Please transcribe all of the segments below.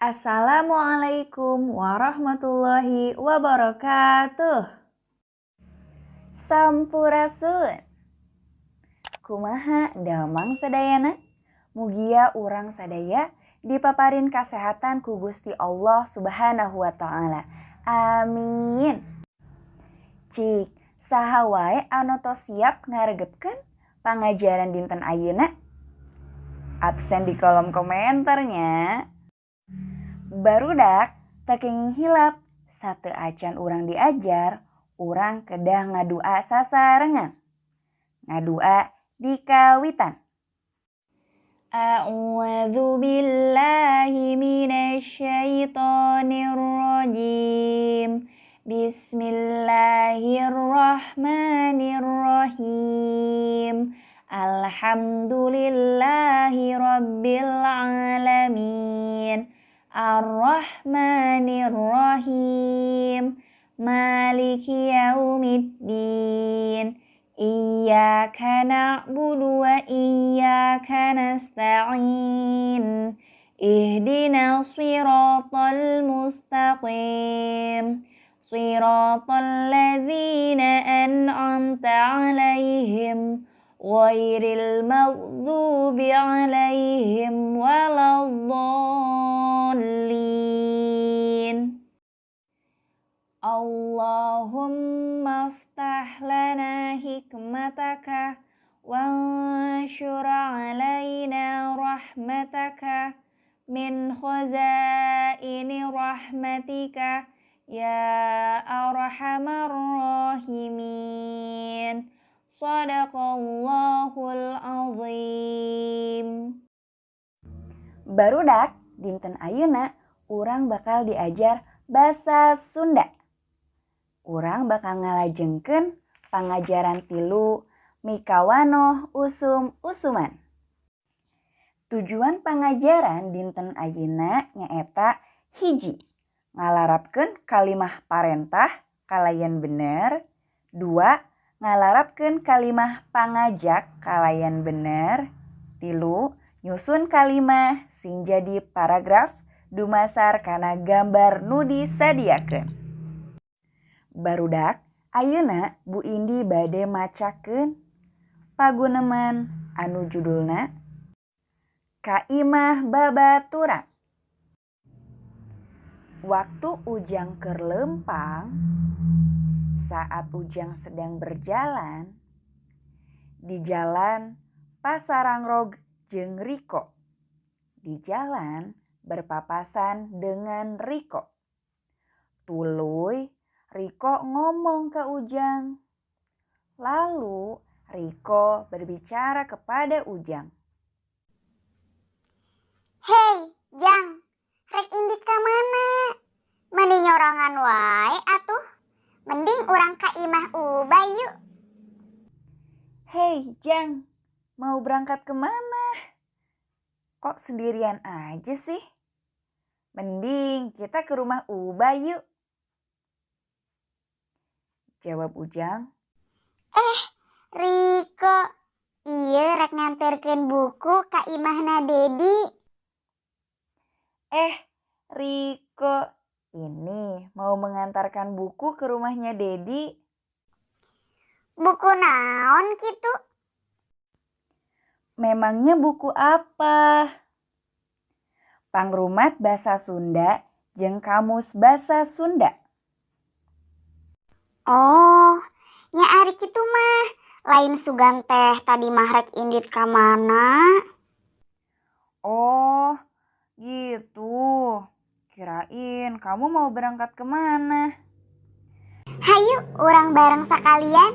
Assalamualaikum warahmatullahi wabarakatuh. Sampurasun. Kumaha damang sadayana? Mugia urang sadaya dipaparin kasehatan ku Gusti Allah Subhanahu wa Ta'ala. Amin. Cik, saha wae anu tos siap ngaregepkeun pangajaran dinten ayeuna? Absen di kolom komentarnya. Barudak, teu kenging hilap, sateuacan urang diajar, urang kedah ngadua sasarengan. Ngadua di kawitan. A'udzu billahi minasyaitonir rajim. Bismillahirrahmanirrahim. Alhamdulillahi rabbil alamin. Ar-Rahmanir-Rahim. Maliki yaumiddin. Iyyaka na'budu wa iyyaka nasta'in. Ihdinas siratal mustaqim. Siratal ladzina an'amta 'alaihim ghairil maghdubi 'alaihim waladdallin. Allahumma aftah lana hikmataka wanshur 'alaina rahmataka min khazaini rahmatika ya arhamar rahimin. Shadaqallahul azim. Barudak, dinten ayeuna urang bakal diajar basa Sunda. Urang bakal ngalajengkeun pangajaran 3 mikawanoh usum-usuman. Tujuan pangajaran dinten ayeuna nyaeta 1. Ngalarapkeun kalimah parentah kalayan bener. 2. Ngalarapkeun kalimah pangajak kalayan bener. 3. Nyusun kalimah sing jadi paragraf dumasar kana gambar nu disadiakeun. Barudak, ayeuna Bu Indi bade macakeun paguneman anu judulna Ka Imah Babaturan. Waktu Ujang keur leumpang, saat Ujang sedang berjalan, di jalan pasarangrog jeung Riko. Di jalan berpapasan dengan Riko. Tuluy Riko ngomong ke Ujang. Lalu Riko berbicara kepada Ujang. Hei, Jang, rek indit ka mana? Meni nyorangan wae atuh. Mending urang ka imah Ubay yuk. Hei, Jang, mau berangkat kemana? Kok sendirian aja sih? Mending kita ke rumah Ubay yuk. Jawab Ujang. Riko, ieu rek nganterkeun buku ka imahna Dedi. Riko, ini mau mengantarkan buku ke rumahnya Dedi. Buku naon kitu? Memangnya buku apa? Pangrumat Basa Sunda jeung Kamus Basa Sunda. Oh, nya ari kitu mah. Lain sugan teh tadi mah rek indit ka mana? Oh, gitu. Kirain kamu mau berangkat kemana? Hayu, urang bareng sekalian.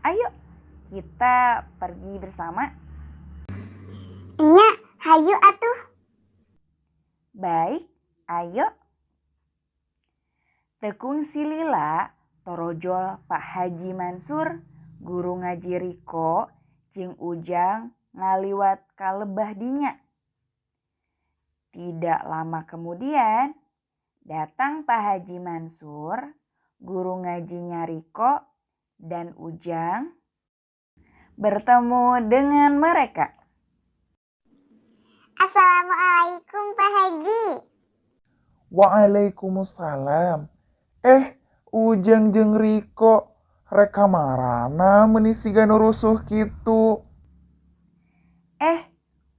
Ayo, kita pergi bersama. Nya, hayu atuh. Baik, ayo. Teu kungsi lila torojol Pak Haji Mansur, guru ngaji Riko, jeung Ujang ngaliwat ka lebah dinya. Tidak lama kemudian datang Pak Haji Mansur, guru ngajinya Riko, dan Ujang bertemu dengan mereka. Assalamualaikum Pak Haji. Waalaikumsalam. Ujang jeung Riko rek ka marana meuni siga nu rusuh kitu.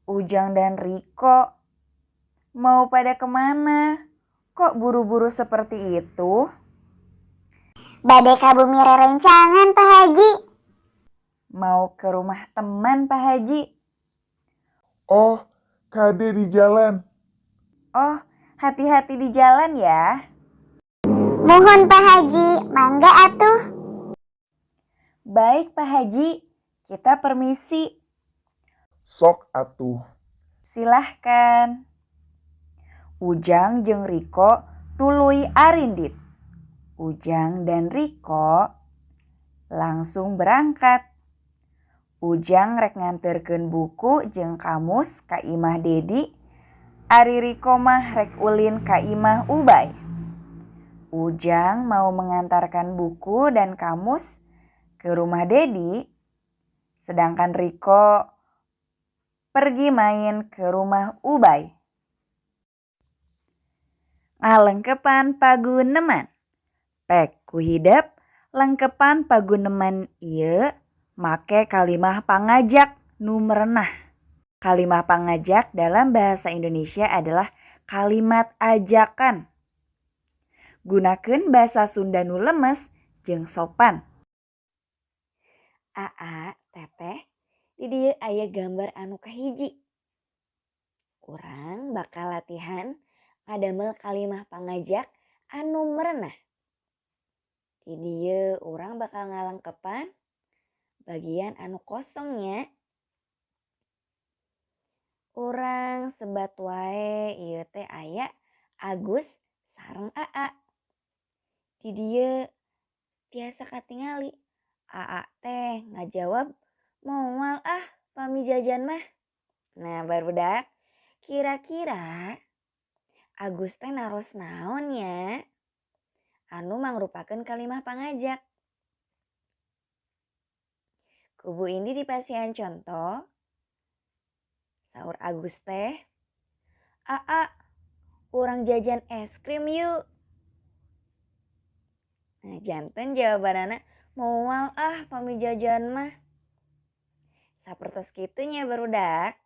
Ujang dan Riko mau pada kemana? Kok buru-buru seperti itu? Bade ka bumi rerencangan Pak Haji. Mau ke rumah teman Pak Haji. Oh, kade di jalan. Oh, hati-hati di jalan ya. Muhun Pak Haji, mangga atuh. Baik Pak Haji, kita permisi. Sok atuh. Silahkan. Ujang jeung Riko tuluy arindit. Ujang dan Riko langsung berangkat. Ujang rek nganterkeun buku jeung kamus ka imah Dedi, ari Riko mah rek ulin ka imah Ubay. Ujang mau mengantarkan buku dan kamus ke rumah Dedi, sedangkan Riko pergi main ke rumah Ubay. Ngalengkepan paguneman. Pek ku hidep lengkepan paguneman ieu make kalimah pangajak nu merenah. Kalimah pangajak dalam bahasa Indonesia adalah kalimat ajakan. Gunakeun bahasa Sunda nu lemes jeung sopan. Aa, teteh, di dieu aya gambar anu kahiji. Urang bakal latihan ngadamel kalimah pangajak anu merenah. Di dieu urang bakal ngalengkepan bagian anu kosongnya. Urang sebat wae ieu teh aya Agus sareng Aa. Di dieu tiasa katingali Aa teh ngajawab moal ah pami jajan mah. Nah barudak, kira-kira Agus teh naros naon nya? Anu mangrupakeun kalimah pangajak. Kubu ini dipasihan contoh. Saur Agus teh, Aa, urang jajan es krim yuk. Nah, janten jawabanana moal ah pami jajan mah. Sapertos kitu nya barudak.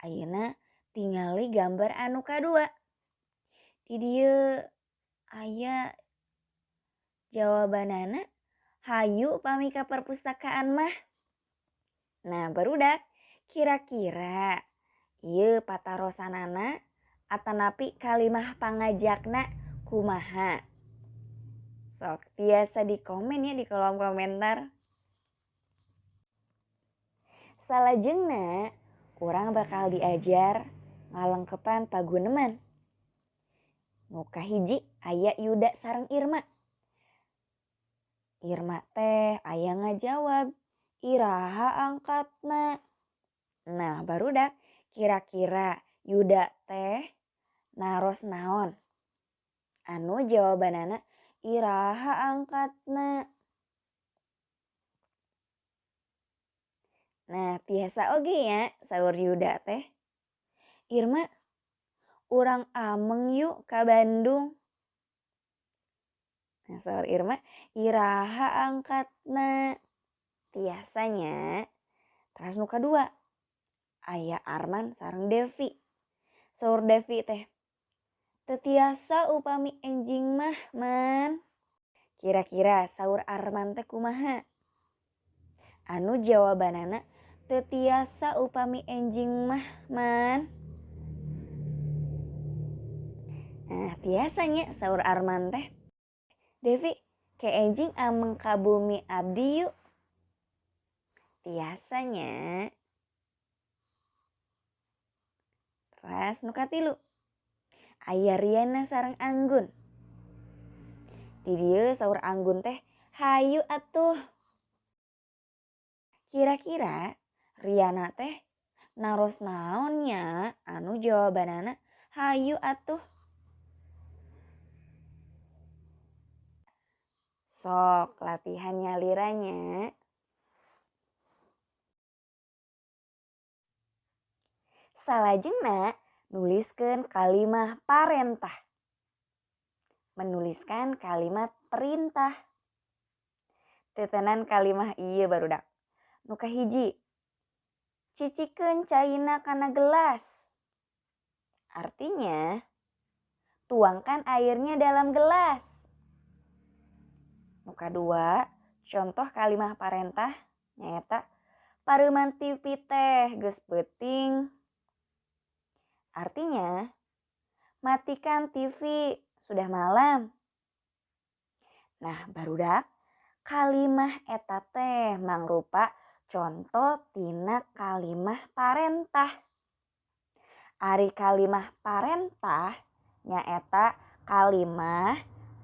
Ayeuna tingali gambar anu kadua. Di dieu aya jawabanana hayu pami ka perpustakaan mah. Nah barudak, kira-kira ieu patarosanana atanapi kalimah pangajakna kumaha? Sok tiasa di komen ya di kolom komentar. Salajengna urang bakal diajar ngalengkepan paguneman. Nu kahiji aya Yuda sareng Irma. Irma teh aya ngajawab iraha angkatna. Nah barudak, kira-kira Yuda teh naros naon? Anu jawabanana iraha angkatna. Nah tiasa oge ya saur Yuda teh. Irma, urang ameng yuk ka Bandung. Nah saur Irma, iraha angkatna. Tiasanya. Terus nu kadua aya Arman sareng Devi. Saur Devi teh, teu tiasa upami enjing mah man. Kira-kira saur Arman teh kumaha? Anu jawabanana teu tiasa upami enjing mah man. Nah tiasanya saur Arman teh. Devi, ke enjing ameng ka bumi abdi yuk. Tiasanya. Terus nu katilu aya Riana sareng Anggun. Di dieu saur Anggun teh hayu atuh. Kira-kira Riana teh naros naonnya? Anu jawabanana hayu atuh. Sok latihan nyaliranya. Salajengna nuliskeun kalimah parentah. Menuliskan kalimat perintah. Tetenan kalimah ieu barudak. Nu kahiji, cicikeun caina kana gelas. Artinya, tuangkan airnya dalam gelas. Nu kadua, contoh kalimah parentah nyaeta pareuman TV teh geus peuting. Artinya, matikan TV, sudah malam. Nah, barudak, kalimah eta teh mangrupa contoh tina kalimah parentah. Ari kalimah parentah nyaeta kalimah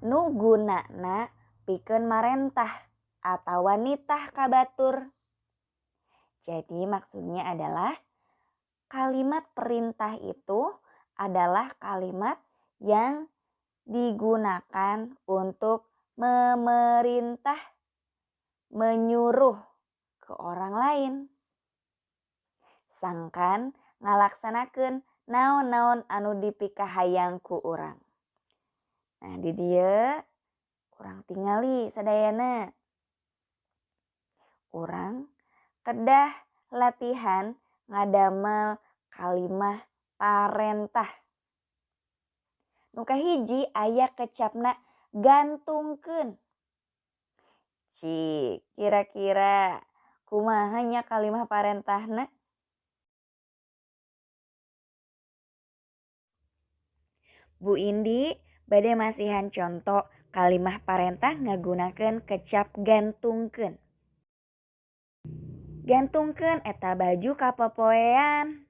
nu gunana pikeun marentah atawa nitah ka batur. Jadi maksudnya adalah kalimat perintah itu adalah kalimat yang digunakan untuk memerintah, menyuruh ke orang lain. Sangkan ngalaksanakeun naon-naon anu dipikahayang ku urang. Nah, di dieu urang tingali sadayana. Urang kedah latihan ngadamel kalimah parentah. Nu kahiji aya kecapna gantungkeun. Cik, kira-kira kumaha nya kalimah parentahna? Bu Indi bade masihan contoh kalimah parentah ngagunakeun kecap gantungkeun. Gantungkeun eta baju ka popoean.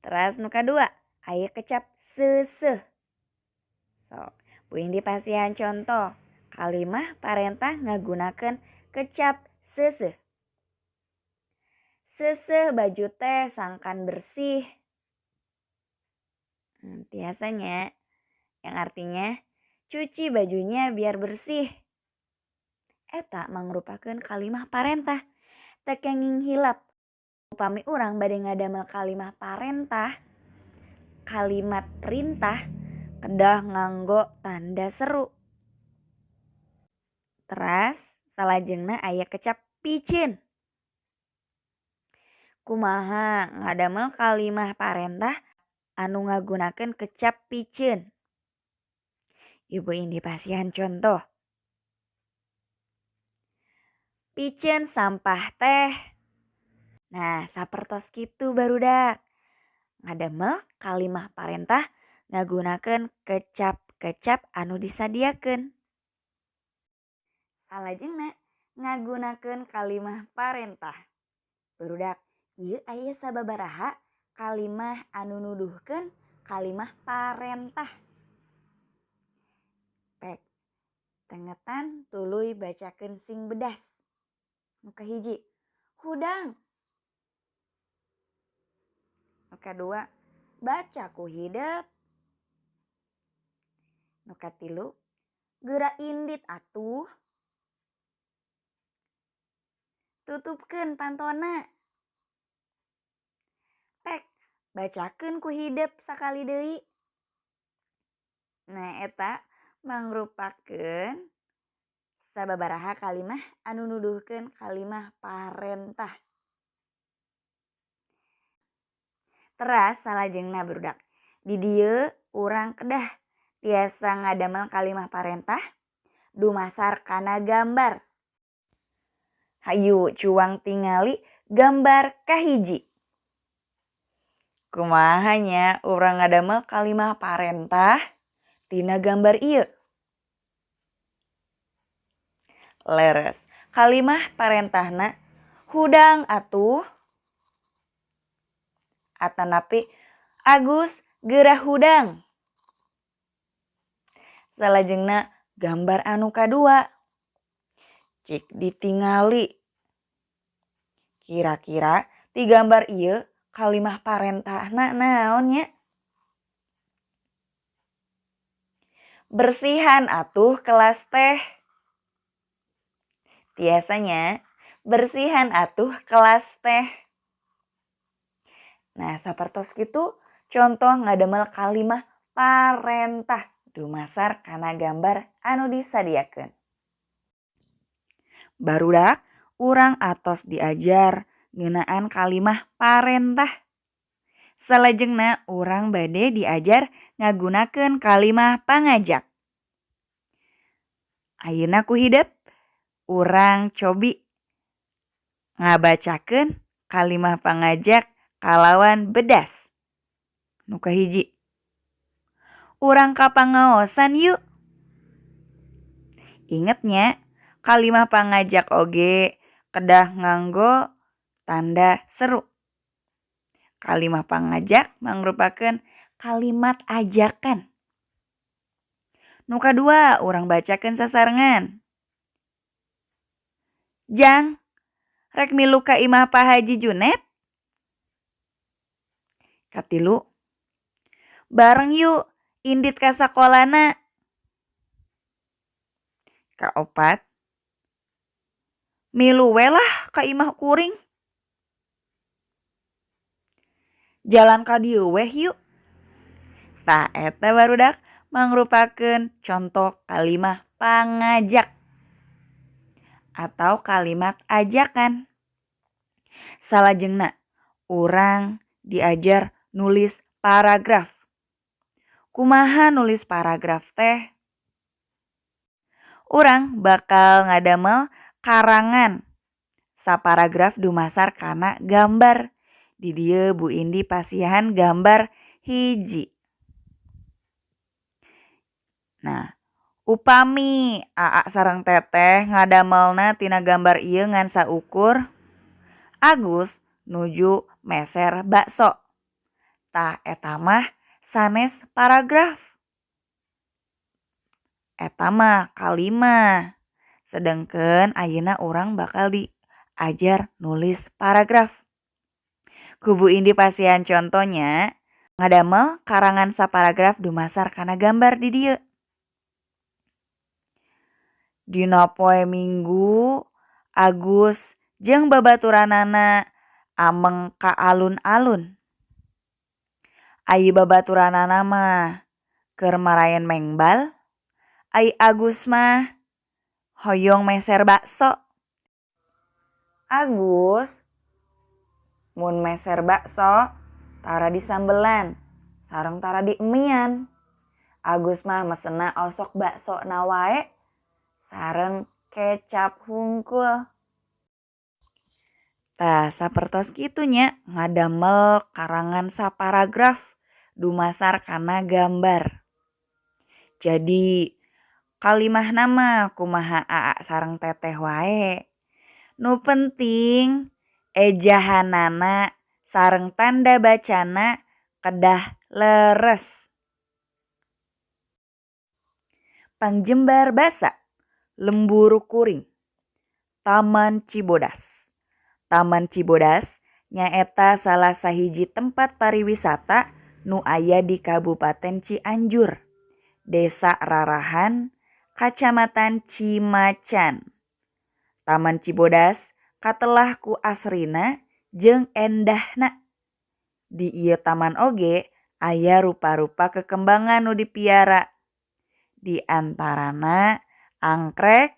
Teras nu kadua aya kecap seuseuh. Sok, Bu Indi pasihan contoh kalimah parentah ngagunakeun kecap seuseuh. Seuseuh baju teh sangkan bersih. Biasanya yang artinya cuci bajunya biar bersih. Eta mangrupakeun kalimah parentah. Teu kenging hilap. Upami urang bade ngadamel kalimah parentah, kalimat perintah kedah nganggo tanda seru. Teras salajengna aya kecap piceun. Kumaha ngadamel kalimah parentah anu ngagunakeun kecap piceun? Ibu Indi pasihan contoh. Piceun sampah teh. Nah, sapertos kitu barudak. Ngadamel kalimah parentah ngagunakeun kecap-kecap anu disadiakeun. Salajengna ngagunakeun kalimah parentah. Barudak, ieu aya sababaraha kalimah anu nuduhkeun kalimah parentah. Pek, tengetan tuluy bacakeun sing bedas. Nu kahiji, hudang. Nu kadua, baca ku hidep. Nu katilu, geura indit atuh. Tutupkeun pantona. Pek, bacakeun ku hidep sakali deui. Nah, eta mangrupakeun sababaraha kalimah anu nuduhkeun kalimah parentah. Teras salajengna barudak. Di dieu urang kedah tiasa ngadamel kalimah parentah dumasar kana gambar. Hayu cuang tingali gambar kahiji. Kumaha nya urang ngadamel kalimah parentah tina gambar ieu? Leres, kalimah parentahna hudang atuh. Atanapi Agus geura hudang. Salajengna gambar anu kadua. Cik ditingali. Kira-kira ti gambar ieu kalimah parentahna naon nya? Bersihan atuh kelas teh. Biasanya bersihan atuh kelas teh. Nah, sapertos kitu contoh ngadamel kalimah parentah dumasar kana gambar anu disadiakeun. Barudak urang atos diajar ngeunaan kalimah parentah. Salajengna urang bade diajar ngagunakeun kalimah pangajak. Ayeuna ku hidep urang cobi ngabacakeun kalimah pangajak kalawan bedas. Nu kahiji. Urang ka pangaosan yuk. Inget nya, kalimah pangajak oge kedah nganggo tanda seru. Kalimah pangajak mangrupakeun kalimat ajakan. Nu kadua urang bacakeun sasarengan. Jang, rek milu ka imah Pak Haji Junet? Katilu, bareng yuk indit ka sakolana. Kaopat, milu we lah ka imah kuring. Jalan ka dieu weh yuk. Tah eta barudak mangrupakeun contoh kalimah pangajak atau kalimat ajakan. Salajengna urang diajar nulis paragraf. Kumaha nulis paragraf teh? Urang bakal ngadamel karangan saparagraf dumasar kana gambar. Di dieu Bu Indi pasihan gambar hiji. Nah, upami aa sareng teteh ngadamelna tina gambar ieu ngan saukur Agus nuju meser bakso. Tah eta mah sanes paragraf. Eta mah kalimah. Sedengkeun ayeuna urang bakal diajar nulis paragraf. Ku Bu Indi pasihan contohnya ngadamel karangan saparagraf dumasar kana gambar di dieu. Dina poe Minggu, Agus jeung babaturanana ameng ka alun-alun. Ai babaturanana mah keur maraen mengbal, ai Agus mah hoyong meser bakso. Agus mun meser bakso tara disambelan sareng tara diemian. Agus mah mesenna osok bakso na wae sareng kecap hungkul. Tah sapertos kitu nya ngadamel karangan saparagraf dumasar kana gambar. Jadi kalimahna mah kumaha aa sareng teteh wae. Nu penting ejahanana sareng tanda bacana kedah leres. Pangjembar basa lembur kuring. Taman Cibodas. Taman Cibodas nyaeta salah sahiji tempat pariwisata nu aya di Kabupaten Cianjur, Desa Rarahan, Kacamatan Cimacan. Taman Cibodas katelah ku asrina jeung endahna. Di ieu taman oge aya rupa-rupa kekembangan nu dipiara. Di antarana angkrek,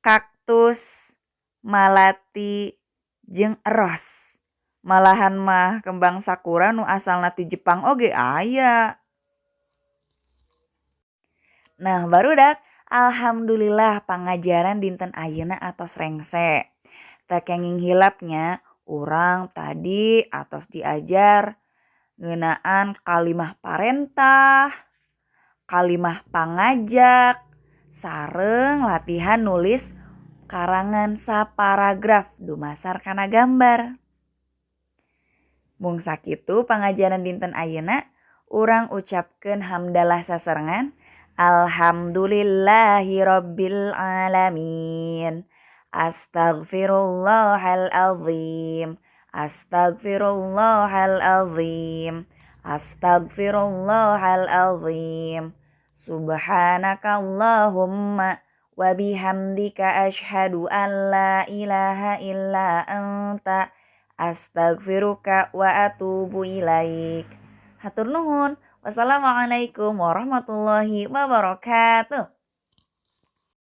kaktus, malati, jeung eros. Malahan mah kembang sakura nu asalna ti Jepang oge aya. Nah barudak, alhamdulillah pangajaran dinten ayeuna atos rengse. Teu kenging hilapnya urang tadi atos diajar ngeunaan kalimah parentah, kalimah pangajak, sareng latihan nulis karangan saparagraf dumasar kana gambar. Mung sakitu pangajaran dinten ayeuna, urang ucapkeun hamdalah sasarengan. Alhamdulillahirabbil alamin. Astaghfirullahal azim. Astaghfirullahal azim. Astaghfirullahal azim. Subhanakallahumma wa bihamdika asyhadu an la ilaha illa anta Astaghfiruka wa atubu ilaik. Hatur nuhun. Wassalamualaikum warahmatullahi wabarakatuh.